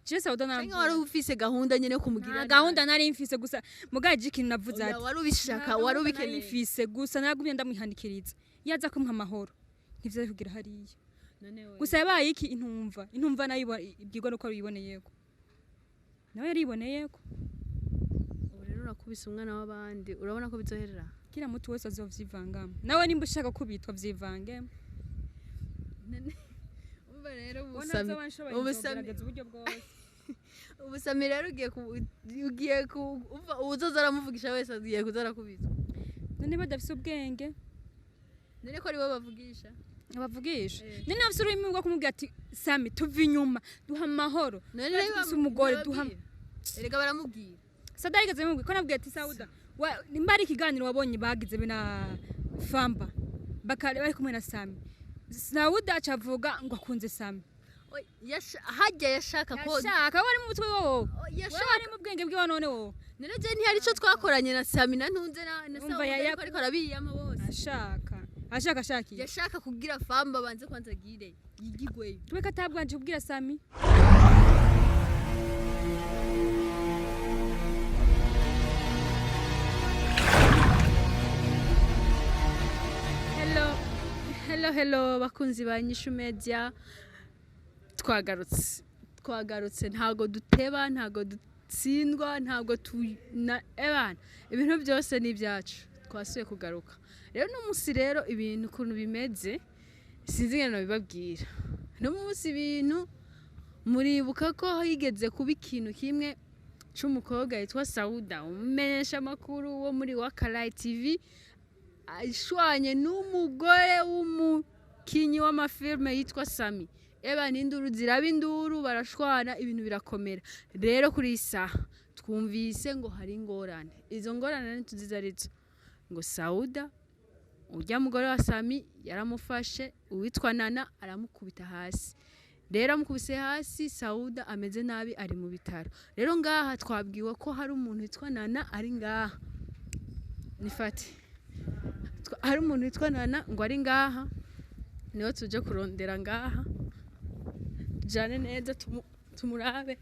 Je Sauda Canke naramubwira. Wari ufise gahunda nyene yo kumugira Nta gahunda nari mfise, gusa mugaje ikintu navuze Oya, ati wari ubishaka, nta wari gahunda nari ubikeneye. mfise, gusa naragumye ndamwihanikiriza, yaza kumpa amahoro ntivyari kugira hariya. None we- Gusa yabaye iki? Intumva nayo ibwirwa nuko yiboneyeko, nawe yariboneyeko. Ubu rero urakubise umwana w'abandi, urabona ko bizoherera? Kila mtu wese azovyivangamo, nawe nimba ushaka kubitwa vyivangemo. Umva rero, Ubona ubusami nzoba nshoboye nzogerageza uburyo bwose. Ubusami rero ugiye ku umva, uwuzoza aramuvugisha wese agiye kuza arakubitwa. None badafise ubwenge? None ko aribo bavugisha? Abavugisha. Eh. None nafise ururimi rwo kumubwira ati: "Sami, tuva inyuma, duha amahoro." None Twari dufise umugore, duha ntibabwira. Erega baramubwira. Sada yigeze bimubwira ko nabwiye ati: "Sauda, nimba ari ikiganiro wabonye bagize be na Famba, bakari bari kumwe na Sami." Sauda acavuga ngo akunze Sami. Oy, harya yashaka ko Yashaka wari mu mutwe wowe? Oh, Yashaka yashaka wari mu bwenge bwiwe none wowe? None je ntihari ico twakoranye na Sami na Ntunze na Umva, Sauda, ariko arabiyama bose. Ashaka ashakiye. Yashaka kugira Famba banze kwanza agire yigigweyo. Tube katabwanje kubwira Sami. Hello, hello, hello bakunzi ba Nyishu Media. Twagarutse, ntago duteba, ntago dutsindwa, ntago tu na ebana, ibintu byose ni ibyacu. Twasuye kugaruka rero no munsi. Rero ibintu ukuntu bimeze sinzi ingene nabibabwira. No munsi ibintu, muribuka ko higeze kuba ikintu kimwe c'umukobwa yitwa Sauda, umumenyesha makuru wo muri Wakalayi TV, ashwanye n'umugore w'umukinyi w'amafilme yitwa Sami. Eba n'induru ziraba induru, barashwana, ibintu birakomera. Rero kuri iyi saha twumvise ngo hari ingorane. Izo ngorane ntituzi arizo, ngo Sauda, urya mugore wa Sami, yaramufashe uwitwa Nana aramukubita hasi. Rero amukubise hasi, Sauda ameze nabi, ari mu bitaro. Rero ngaha twabwiwe ko hari umuntu witwa Nana ari ngaha. Nifate, hari umuntu witwa Nana ngo ari ngaha, niwe tuje kurondera ngaha. Tujane neza tumurabe,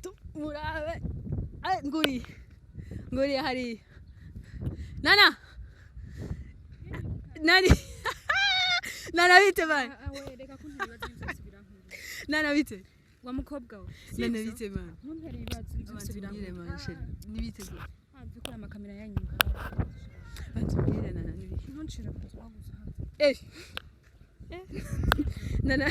tumurabe. Ay, nguriye, nguriye hariya. Nana, nani, Nana, bite bana? Reka kuntera ibibazo byose birankwiriye. Nana, bite? Wa mukobwa we. Nana, bite bana? Ntumpere ibibazo byose. Abanza umbwire. Birankwiriye. Bana chérie, nibite gute? Hanze ukora amakamera yanyu. Banza umbwire Nana, nibite? Ntuncire ku buzima gusa. Eh, Nana,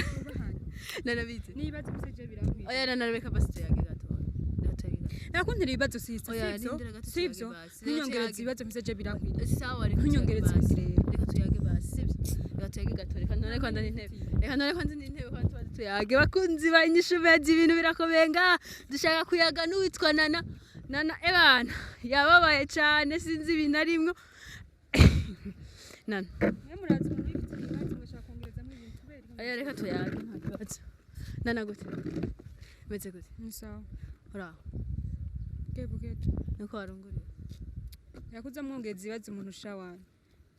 Nana, bite? N'ibibazo byose je birankwiriye. Oya Nana, reka basi tuyage gatoya. Reka tuyage gato. Nakuntera ibibazo, sister. Oya, Sivyo? rindira gato. Sivyo? Tuyage basi. Ntunyongereze Tuyage. ibibazo byose je birankwiriye. Sawa, reka tuyage Ntunyongereze basi. ibindi rero. Reka tuyage basi, sibyo? Reka tuyage gato. Reka none kwanza n'intebe, reka none kwanza n'intebe kwanza tubanze tuyage. Bakunzi ba Inyishu Media, ibintu birakomeye ngaha. Dushaka kuyaga n'uwitwa Nana. Nana, ebana, yababaye cyane, sinzi ibintu arimwo. Nana. Mwe murazi umuntu wifite ibibazo mugashaka kongerezamo ibintu kubera iki? Oya, reka tuyage, nta kibazo. Nana, gute? Meze gute? Ni sawa. Uraho? Bwe bwe. Nuko warunguriye. Yakuza mwongereza ibibazo umuntu ushawana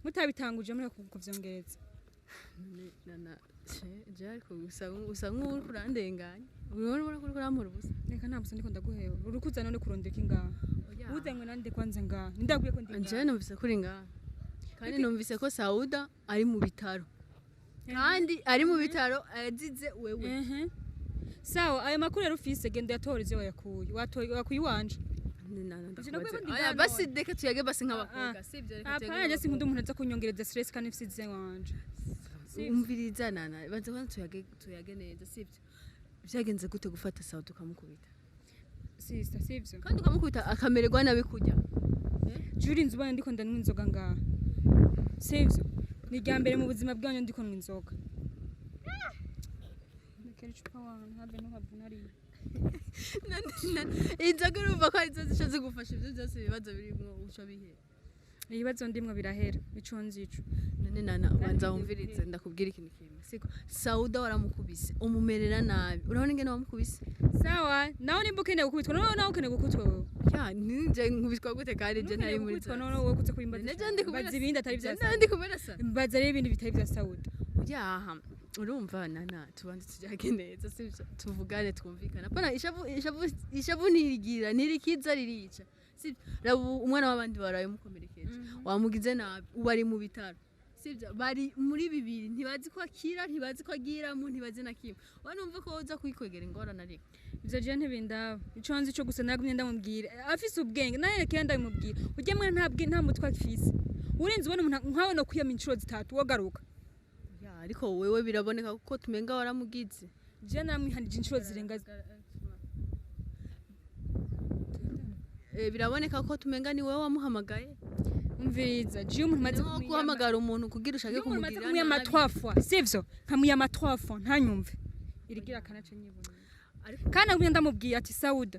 mutabitanguje muri kuvyongereza. None Nana, je ariko usa nk'uri kurandenganya, urabona ko uriko urampora ubusa. Reka, nta busa ndiko ndaguheba. Urikuza none kurondera iki ngaha? Uzanywe nande kwanza ngaha? Ndakwiye ko ndi Njyewe ngaha? numvise ko uri ngaha, kandi numvise ko Sauda ari mu bitaro, kandi ari mu bitaro azize wewe. Ehe. Sawa, ayo makuru rero ufise, genda uyatore ivyo wayakuye. Watoye, wakuye iwanje. Ivyo nakwiye ko ndi Oya, ngaha basi none. reka tuyage basi nk'abakobwa, sibyo? Reka tuyage. Apana, je sinkunda umuntu aza kunyongereza stress kandi mfise ize wanje. Sivyo? Umviriza Nana, banza kwanza tuyage, tuyage neza, sibyo? Byagenze gute gufata Sauda ukamukubita? Sister, sivyo? Kandi ukamukubita akamererwa nabi kujya. Juri, inzu ubona ndiko ndanywa inzoga ngaha, sivyo? Ni irya mbere mu buzima bwanyu ndiko nywa inzoga. Ndekera icupa wanyu habe ntuhave unariye. Inzoga urumva ko arizo zica zigufasha ibyo byose, ibibazo birimwo uca bihera? Ibibazo ndimwo birahera, ico nzi ico. None Nana, banza wumvirize ndakubwira ikintu kimwe, siko? Sauda waramukubise umumerera nabi, urabona ingene wamukubise. Sawa, nawe nimba ukeneye gukubitwa, noneho nawe ukeneye gukubitwa wowe. Ya, ninje nkubitwa gute kandi je ntari muri gukubitwa noneho wowe kuza kubimbaza. None je ndi kumwe na Mbaza ibindi atari Je vya ndi kumwe na Sauda. Mbaza rero ibindi bitari vya Sauda. Yaha. Urumva nana, tubanze tujyage neza, sibyo? Tuvugane, twumvikana. Pana ishavu, ishavu, ishavu ntirigira, ntirikiza, ririca, sibyo? Raba ubu umwana w'abandi baraye umukomerekeje, wamugize nabi, ubu ari mu bitaro, sibyo? Bari muri bibiri, ntibazi ko akira, ntibazi ko agiramo, ntibazi na kimwe. Wowe numva ko uza kwikwegera ingorane, ariko Ivyo je ntibindaba. Ico nzi co gusa, nagumye ndamubwira afise ubwenge, nayerekeye ndabimubwira, urya mwana ntabwe, nta mutwe afise. Urenze ubona umuntu nkawe no kwiyama inshuro zitatu wogaruka. Ya, ariko wewe biraboneka kuko tumenga waramugize. Je naramwihanije inshuro zirenga. Biraboneka ko tumenga ni wowe wamuhamagaye. Umviriza, je umuntu maze Ni nko guhamagara umuntu kugira ushake iyo umuntu maze kumugirira kumwiyama nabi. Trois fois, sivyo? Nkamwiyama trois fois ntanyumve, irigira kanace nyibona. Kandi nagumye ndamubwiye ati: "Sauda,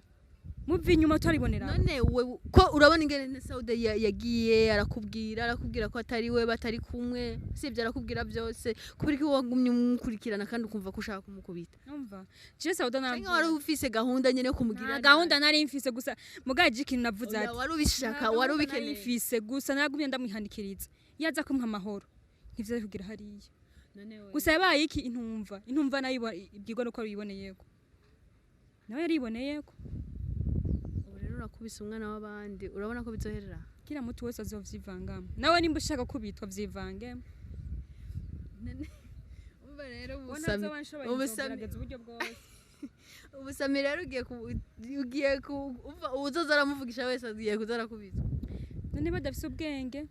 muve inyuma utaribonera." None we ko urabona ingene Sauda yagiye arakubwira ko atari we, batari kumwe, sibyo? Arakubwira byose, kubera ko wagumye umukurikirana kandi ukumva ko ushaka kumukubita? Umva, je Sauda Canke narambwira wari ufise gahunda nyene yo kumugirira Nta gahunda nari mfise, gusa mugaje ikintu navuze nabi? ati Oya, wari ubishaka, nta wari gahunda nari ubikeneye. mfise, gusa naragumye ndamwihanikiriza, iyo aza kumpa amahoro ntivyo kugira hariya. None we Gusa yabaye iki? Intumva nayo ibwirwa nuko yiboneyeko, nawe yariboneyeko. Ubu rero urakubise umwana w'abandi, urabona ko bizoherera? Kila mutu wese azovyivangamo, nawe nimba ushaka kubitwa vyivangemo. Umva rero, Wowe ubusami ntazoba nshoboye, nzogerageza uburyo bwose. Ubusami rero ugiye ku umva, uwuzoza aramuvugisha wese agiye kuza arakubitwa. None badafise ubwenge?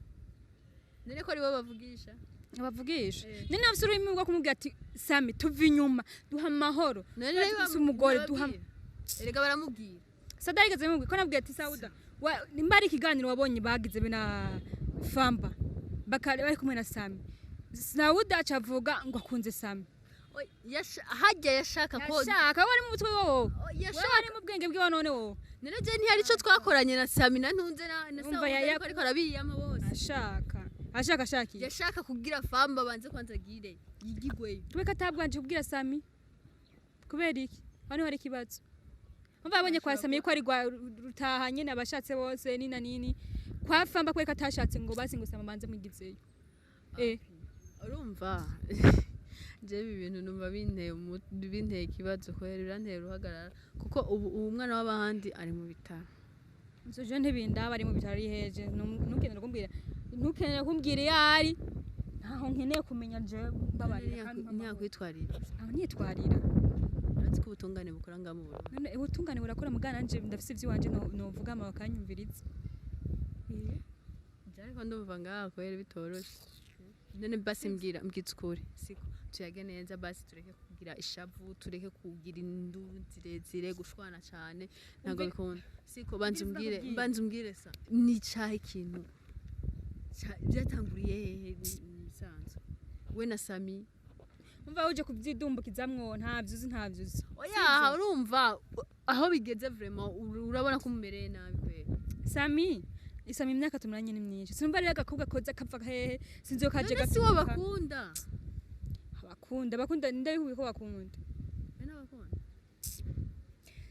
None ko ari bo bavugisha? Abavugisha. Eh. None nafise ururimi rwo kumubwira ati: "Sami, tuva inyuma, duha amahoro." None Twari dufise umugore, duha ntibabwira. Erega baramubwira. Sada yarigeze bimubwira ko nabwiye ati: "Sauda, nimba ari ikiganiro wabonye bagize be na Famba, bakari bari kumwe na Sami, Sauda aca avuga ngo akunze Sami." Oy, hajya yashaka ko Yashaka wari mu mutwe wowe? Oh, Wowe wari mu bwenge bwiwe none wowe? None je ntihari ico twakoranye na Sami na Ntunze na Umva Sauda, ariko arabiyama bose. Ashaka ashakiye. Yashaka kugira Famba banze kwanza agire yigigweyo. Tube ko atabwanje kubwira Sami, kubera iki? Hano hari ikibazo. Umva, yabonye kwa Sami ko ari rwa rutaha nyene, abashatse bose nina nini kwa Famba, kubera ko atashatse ngo basi ngo Sami abanze mwigizeyo. Urumva, je ibi bintu numva binteye ikibazo kubera birantera uruhagarara, kuko ubu umwana w'abahandi ari mu bitaro. Ivyo je ntibindaba, ari mu bitaro, ari heje, ntukenere kumbwira, ntukenere kumbwira iyo ari, ntaho nkeneye kumenya je, mbabarira kandi mpa amahoro. Ntiyakwitwarira. Aho nitwarira. Urazi ko ubutungane bukora ngaha mu Burundi? None ubutungane burakora, mugana nanje ndafise ivy'iwanje novuga ama bakanyumviriza. Je ariko ndumva ngaha kubera bitoroshe. None basi mbwira, mbwiza ukuri, siko? Tuyage neza basi, tureke kugira ishavu, tureke kugira indu zirezire, gushwana cane ntabwo bikunda, siko? Banza Umviriza, umbwire. ndakubwira. Banza umbwire sa ni icahe ikintu byatanguriye hehe mu bisanzwe we na Sami? Umva, uje kubyidumbukizamwo, ntavyo uzi, ntavyo uzi. Oya, urumva aho bigeze vraiment, urabona ko umumereye nabi kwera. Sami, Isami, imyaka tumaranye ni myinshi, sinumva rero agakobwa koza kava hehe, sinzi iyo kaje None si wo gaturuka. bakunda? Bakunda, ndabikubwiye ko bakunda. None bakunda.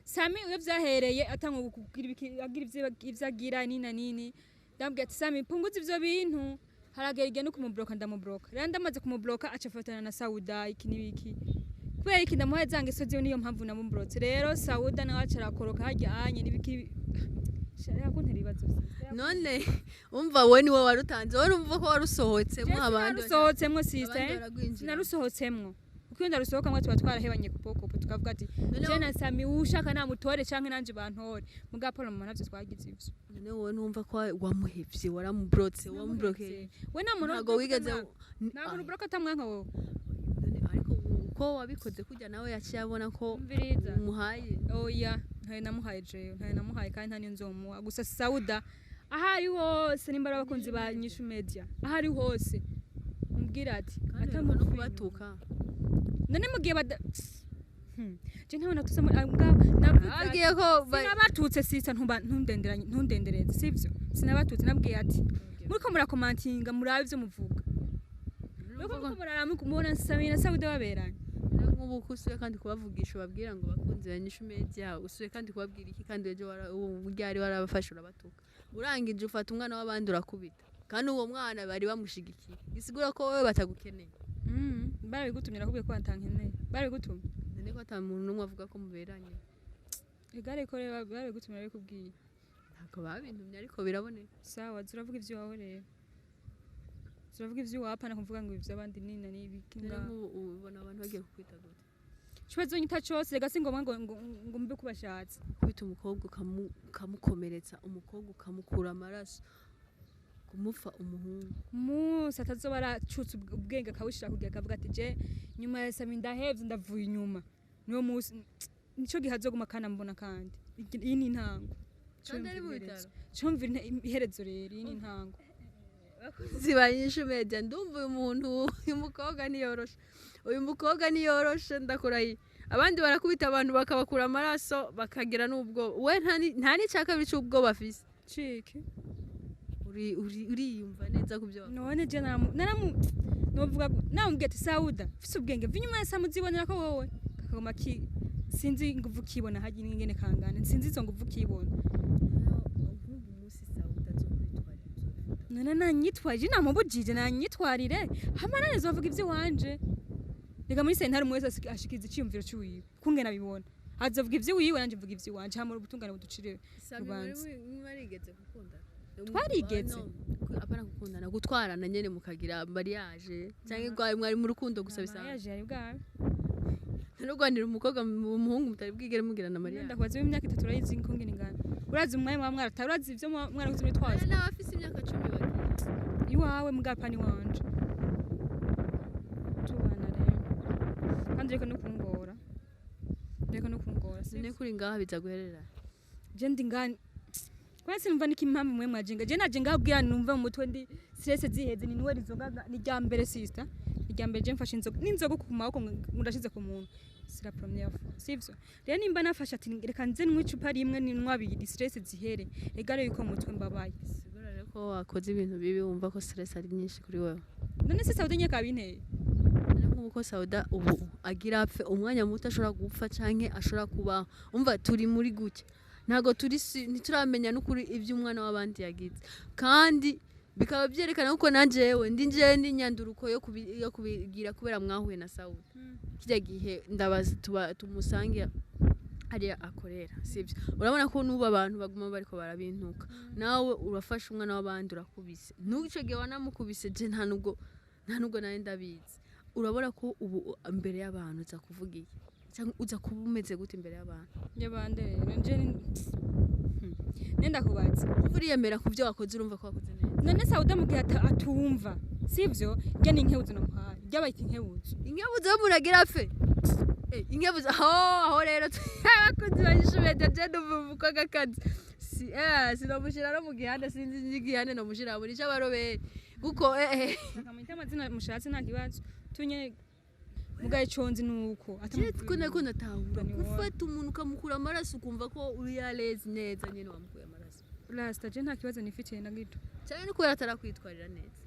Sami iyo vyahereye atangwa kugira agira ivyo agira nina nini, ndamubwira ati: "Sami, punguza ivyo bintu." Haragera igihe no kumubloka, ndamubloka. Rero ndamaze kumubloka, aca afatana na Sauda iki n'ibiki, kubera iki ndamuhaye za ngeso ziwe, niyo mpamvu namublotse. Rero Sauda nawe aca arakoroka harya anye n'ibiki, shaka kuntera ibibazo. None umva, wowe niwe warutanze, wowe urumva ko warusohotsemo, abandi Sinarusohotsemwo, abandi sister. baragwinjira. Sinarusohotsemwo, kuko iyo ndarusohokamwo tuba twarahebanye kupokopo, tukavuga ati None je na Sami, uwushaka namutore canke nanje bantore. Muga Paul mama navyo twagize ivyo. None wowe numva ko wamuhevye, waramubrotse, wamubrokeye? We nta muntu Ntabwo wigeze nta muntu ubroka atamwanka wowe. None ariko uko wabikoze kujya nawe yaciye abona ko Umviriza. umuhaye. Oya, ntayo namuhaye jewe, ntayo namuhaye kandi nta niyo nzomuha. Gusa Sauda aho ari hose, nimba ari abakunzi ba Nyishu Media, aho ari hose mubwira ati Kandi uheruka no atamuvuye. kubatuka. None mugiye bada je ntawe natutse muri ngabo, navuze ati- Ababwiye ko Sinabatutse sisa, ntumba ntundenderanye, ntundendereze, sivyo? Sinabatutse, nabwiye ati muriko murakomantinga, murabe ivyo muvuga, muriko murara mubona Sami na Sauda baberanye. Nk'ubu ko usuye kandi kubavugisha, ubabwira ngo bakunzi ba Nyishu Media, usuye kandi kubabwira iki? Kandi ejo ryari warabafashe urabatuka, urangije ufata umwana w'abandi urakubita, kandi uwo mwana bari bamushigikiye, gisigura ko wowe batagukeneye. Barabigutumye, nakubwiye ko batankeneye, barabigutumye. None ko ata muntu n'umwe avuga ko muberanye? Egare ko rero barabigutumye, barabikubwiye. Ntabwo babintumye, ariko biraboneka. Sawa, zuravuga ivy'iwawe rero, zuravuga ivy'iwawe, apana kuvuga ngo ivy'abandi nina n'ibiki. Rero Ngaho nk'ubu ubona abantu bagiye kukwita gute? Ikibazo nyita cose rega si ngombwa ngo mbe kubashatse. Kubita umukobwa, ukamukomeretsa, umukobwa ukamukura amaraso, kumupfa umuhungu. Umunsi atazoba aracutse ubwenge akawushira kugira akavuga ati: "Je nyuma ya Sami ndahevye, ndavuye inyuma", niwo munsi nico gihe azoguma kanambona. Kandi iyi ni intango. Kandi ari mu bitaro. Cumvira iherezo rero, iyi ni intango. Zibanyishe media, ndumva uyu muntu, uyu mukobwa ntiyoroshe, uyu mukobwa ntiyoroshe, ndakurahiye. Abandi barakubita abantu bakabakura amaraso bakagira n'ubwoba, we nta n'icya kabiri cy'ubwoba afise. Ciki. Uriyumva neza ku byo wakoze? None je naramu novuga namubwiye ati: "Sauda, mfise ubwenge, mva inyuma ya Samu, uzibonera ko wowe kakagoma ki sinzi nguvu kibona haji n'ingene kangana, sinzi izo nguvu kibona." Nk'ubu munsi Sauda azokwitwarira, uzobifata? None nanyitwaje, namubujije, nanyitwarire hama nane zovuga ivy'iwanje. Rega muri sentare umwe wese ashikiza iciyumviro ciwiwe kungene abibona. Azovuga ivy'iwiwe, nanje mvuga ivy'iwanje, hama ubutungane buducire Sami, mwari urubanza. Mwarigeze gukundana? Twarigeze. No, apana gukundana, gutwarana nyene mukagira mariage, cyangwa mwari mu rukundo gusa bisanzwe? Mariage yari bwawe? Nturwanira umukobwa umuhungu mutari bwigere mugirana mariage? Ndakubaza, w'imyaka 3 urayizi kungene ingana? Urazi umwanya muba mwarataye? Urazi ivyo muba mwarakoze muri twazi? Hari n'abafise imyaka 10 bagiye. Iwawe mugapani wanje tubana rero, kandi reka no kungora, reka no kungora. None kuri ngaha biza guherera? Je ndi ngani kwese numva niki impamvu mwe mwajinga. Je naje ngaho kugira numve mu mutwe ndi stress ziheze, ni nwera inzoga ni rya mbere, sister, ni rya mbere je mfashe inzoga n'inzoga ku maboko ngo ndashize ku muntu, c'est la première fois, sivyo? Rero nimba nafashe ati reka nze nywe icupa rimwe ninywa abiri stress zihere, egare yuko mu mutwe mbabaye. Sigura rero ko wakoze ibintu bibi, wumva ko stress ari nyinshi kuri wewe. None se Sauda nyeka binteye? None nk'ubu ko Sauda ubu agira apfe umwanya muto, ashobora gupfa canke ashobora kubaho, umva turi muri gutya, ntabwo turi ntituramenya n'ukuri iby'umwana w'abandi yagize, kandi bikaba byerekana ko na jewe ndi jewe ndi nyanduruko yo kubigira kubera mwahuye na Sauda kirya gihe. Ndabaza, tuba tumusange hariya akorera, sibyo? Urabona ko n'ubu abantu baguma bariko barabintuka. Nawe urafashe umwana w'abandi urakubise, n'icyo gihe wanamukubise, je nta nubwo nari ndabizi. Urabona ko ubu imbere y'abantu uza kuvuga iki, cyangwa uza kuba umeze gute imbere y'abantu? Yabande rero nje nenda kubaza. Uba uriyemera ku byo wakoze? Urumva ko wakoze neza? None Sauda mu gihe atumva, sivyo? Rya ni inkebuzo namuhaye, ryabayita inkebuzo. Inkebuzo yo umuntu agira apfe. Inkebuzo aho rero abakunzi banyishimete, je ndumva umukobwa akazi si sinomushira no mu gihande, sinzi n'igihande nomushira muri c'abaroberi kuko Akamwita amazina mushatse, nta kibazo, tunye mugaye conzi nuko Je ko nako natahura Ni wowe. gufata umuntu ukamukura amaraso, ukumva ko uri à l'aise neza nyene wamukuye amaraso. Rasta, je nta kibazo nifitiye na gito. Cyane no kubera atarakwitwarira neza.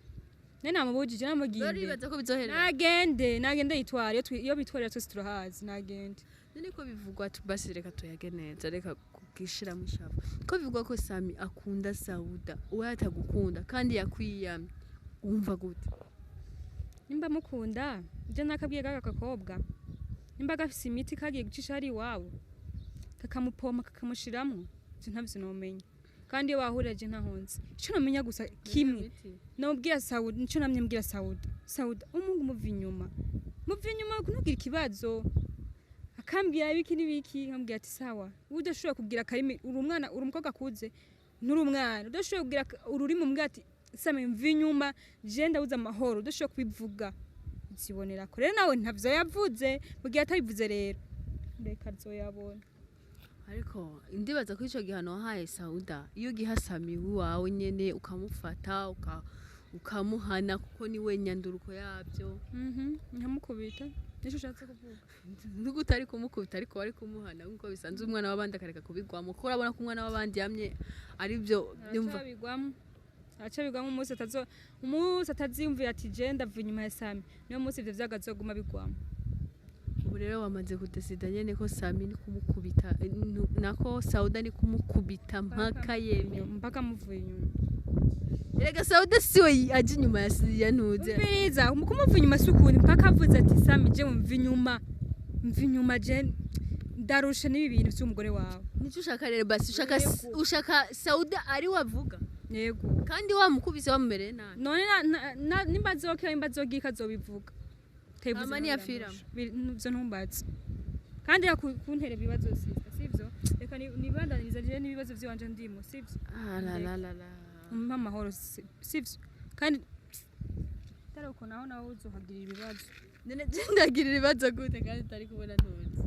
Ne namubujije, namugiye Rero imbere. uribaza ko bizoherera? Nagende, nagende yitware. Iyo bitwarira twese turahazi, nagende. None ko bivugwa basi reka tuyage neza, reka kugishiramo ishavu, ko bivugwa ko Sami akunda Sauda, uwe atagukunda kandi yakwiyamye, wumva gute? Nimba mukunda, je nakabwiye kaka gakobwa, nimba gafise imiti kagiye gucisha hari iwabo kakamupompa kakamushiramwo, ivyo ntavyo nomenya. Kandi iyo bahurira je ntahonze. Ico nomenya gusa kimwe, nobwira Sauda, nico namye mbwira Sauda: "Sauda, umuhungu muva inyuma, muva inyuma, ntugire ikibazo." Akambwira ibiki n'ibiki, nkambwira ati: "Sawa, udashobora kugira akarimi, uri umwana, uri umukobwa akuze, nturi umwana udashobora kugira ururimi." Umbwira ati: "Same, mva inyuma, je ndabuze amahoro." Udashobora kubivuga, uzibonera ko rero nawe ntavyo yavuze. Mu gihe atabivuze rero, reka azoyabona. Ariko ndibaza ko ico gihano wahaye Sauda, iyo ugiha Sami wawe nyene ukamufata ukamuhana, kuko niwe nyanduruko yabyo. Nkamukubita, nico ushatse kuvuga? Nubwo utari kumukubita, ariko wari kumuhana nkuko bisanzwe, umwana w'abandi akareka kubigwamo, kuko urabona ko umwana w'abandi yamye ari byo yumva. Aracabigwamo, aracabigwamo. Umunsi atazo, umunsi ataziyumvira ati: "Je ndava inyuma ya Sami", niyo munsi ivyo vyago azoguma bigwamo. Ubu rero wamaze kudesida nyene ko Sami ni kumukubita, nako Sauda ni kumukubita mpaka yemye? Mpaka muvuye inyuma. Erega Sauda siwe aje inyuma ya ntuze. Umviriza, kumuva inyuma si ukuntu mpaka avuze ati: "Sami, je mva inyuma, mva inyuma, je ndarusha n'ibi bintu vy'umugore wawe." Nicyo ushaka rero basi, ushaka Yego. ushaka Sauda ari wavuga? Yego. Kandi wamukubise, wamumereye nabi. None nimba azokira, nimba azogika, azobivuga. Tevuze. Hama niyapfiramo? Ivyo ntumbaze kandi kuntera ibibazo, sister, sivyo? Reka nibandaniriza je n'ibibazo vy'iwanje ndimo, sivyo? Ah, la la la la. Umpa amahoro, sivyo? Kandi atari uko naho nawe uzohagirira ibibazo. None je ndagirira ibibazo gute kandi utari kubona ntuzi?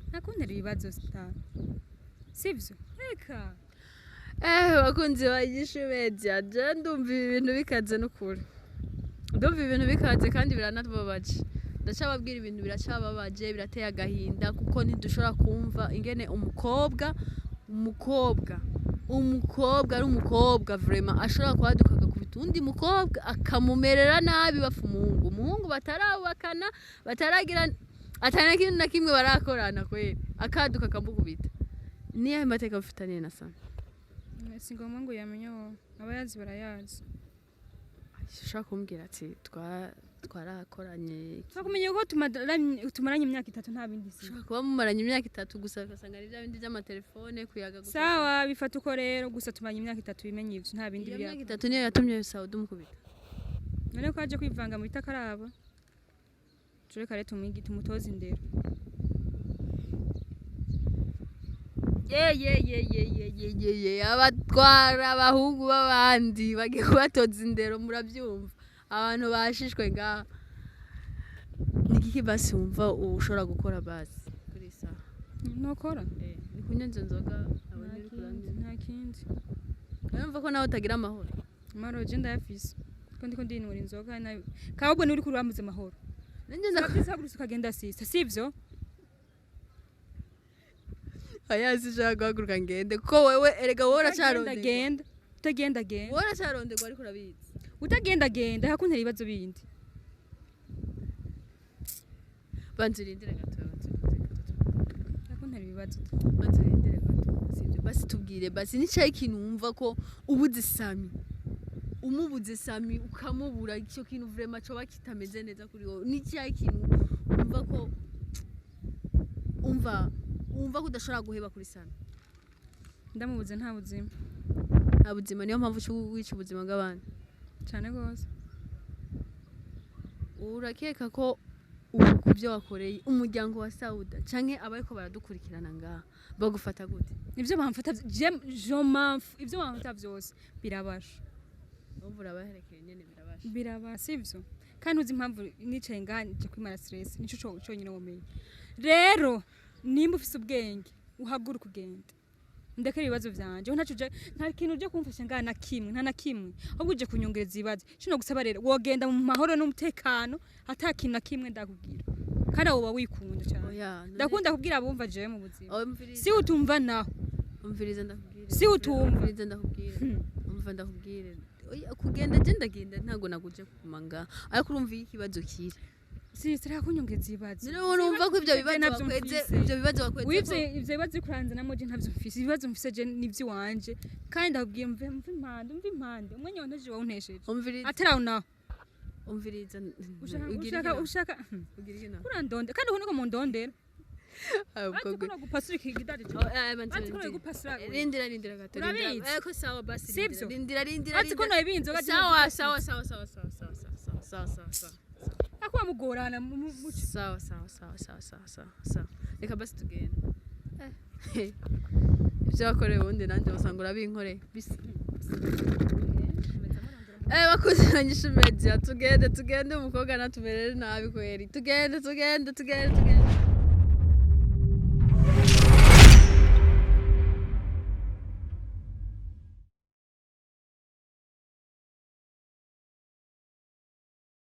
Ntakuntera ibibazo, sister, sivyo? Reka. Bakunzi ba Inyishu Media, je ndumva ibi bintu bikaze n'ukuri. Ndumva ibintu bikaze kandi biranababaje. Ndacababwira, ibintu biracababaje, birateye agahinda, kuko ntidushobora kumva ingene umukobwa ari umukobwa vraiment ashobora kwaduka agakubita uwundi mukobwa, akamumerera nabi, bapfa umuhungu batarubakana, bataragira atana kintu na kimwe barakorana kweri, akaduka akamukubita. Niyahe mateka mufitaniye na Sami? Si ngombwa ngo yamenye wowe, abayazi barayazi. Ushobora kumbwira ati twarakoranye. Twakumenye ko tumaranye imyaka 3, nta bindi si. Ushobora kuba mumaranye imyaka 3 gusa, ugasanga ari bya bindi by'amatelefone, kuyaga gusa. Sawa, bifata uko rero, gusa tumaranye imyaka 3, bimenye ivyo, nta bindi Iyo biri. myaka 3 niyo yatumye Saudi umukubita? None ko aje kwivanga mu bitakaraba, tureka rero tumwigi, tumutoze indero. Ye ye ye ye ye ye ye ye, abatwara abahungu b'abandi bagiye kubatoza indero, murabyumva abantu bashishwe ngaha. Ni igiki basi wumva ushobora gukora basi kuri iyi saha? Nokora? Ni kunywa izo nzoga Nta abonye uri kindi. kuramya? Nta kindi. Urumva ko nawe utagira amahoro. Amahoro je ndayafise, ko ndiko ndinura inzoga kabwo ni uri kurambuza amahoro. Nanjye nza. Kabisa, hagurutse ukagenda, sister, sivyo? Oya, sinshaka guhaguruka ngende, kuko wewe erega wowe Utagenda uracarondegwa. genda, utagenda genda. Wowe uracarondegwa, ariko urabizi. Utagenda genda, hakuntera ibibazo bindi. Banza urindire gato, banza urindire gato. Hakuntera ibibazo. Banza urindire gato, sibyo? Basi tubwire basi, ni cyahe ikintu wumva ko ubuze Sami, umubuze Sami ukamubura, icyo kintu vraiment coba kitameze neza kuri wowe? Ni cyahe ikintu wumva ko umva ko udashobora guheba kuri Sami? Ndamubuze, nta buzima. Nta buzima, niyo mpamvu uca wica ubuzima bw'abandi. Cyane rwose. Urakeka ko ubu ku byo wakoreye umuryango wa Sauda canke abariko baradukurikirana ngaha bagufata gute? Ibyo bamfata je m'en fous. Ibyo bamfata byose birabasha. Urumva urabaherekeye nyene, birabasha. Biraba, sivyo? Kandi uzi impamvu nicaye ngaha? Nje kwimara stress, nico conyine womenya. Rero nimba ufise ubwenge, uhaguruka ugende, ndekere ibibazo vyanje. Ntaco nta kintu uje kumfasha ngaha na kimwe, nta na kimwe, ahubwo uje kunyongereza ibibazo. Kino gusaba rero, wogenda mu mahoro n'umutekano, ata kintu na kimwe ndakubwira, kandi aho woba wikunda cyane. Oya, Ndakunda kubwira abumva jewe mu buzima. Oya, umviriza. Si utumva naho. Umviriza ndakubwire. Si utumva. Umviriza ndakubwire. Umva ndakubwire. Oya, kugenda je ndagenda, ntago naguje kuguma ngaha, ariko urumva iyo ikibazo kiri. Si kunyongeza ibibazo. None wowe urumva ko ivyo bibazo Navyo wakweze, mfise. ivyo bibazo wakweze Wivyo ivyo bibazo uri kuranza namo, je ntavyo mfise. Ibibazo mfise je n'ivy'iwanje, kandi ndakubwiye mve, mve impande, mve impande. Umwanya wanteje wawuntesheje. Umviriza. Atari aho naho. Umviriza. Ushaka Ugira ushaka iki? Ushaka Ugira iki nawe? Kurandonde kandi uko niko mundondera. Ah, ubwo Ati ko nagupasura ikigidari. Oh, banza Ati ko urindire. nagupasura. Rindira, rindira gato, rindira. Urabizi? Ko sawa basi. Sivyo? Rindira, rindira. Ati ko Rindira. nawe inzoga. Sawa sawa sawa sawa sawa sawa sawa sawa sawa sawa. Akuba mugorana Sawa sawa sawa sawa sawa sawa sawa, reka basi tugende. Ibyo wakoreye ubundi nanjye usanga urabinkoreye bisa. Bakuze ba Inyishu Media, tugende, tugende, umukobwa natumerere nabi kweri. Tugende, tugende, tugende, tugende.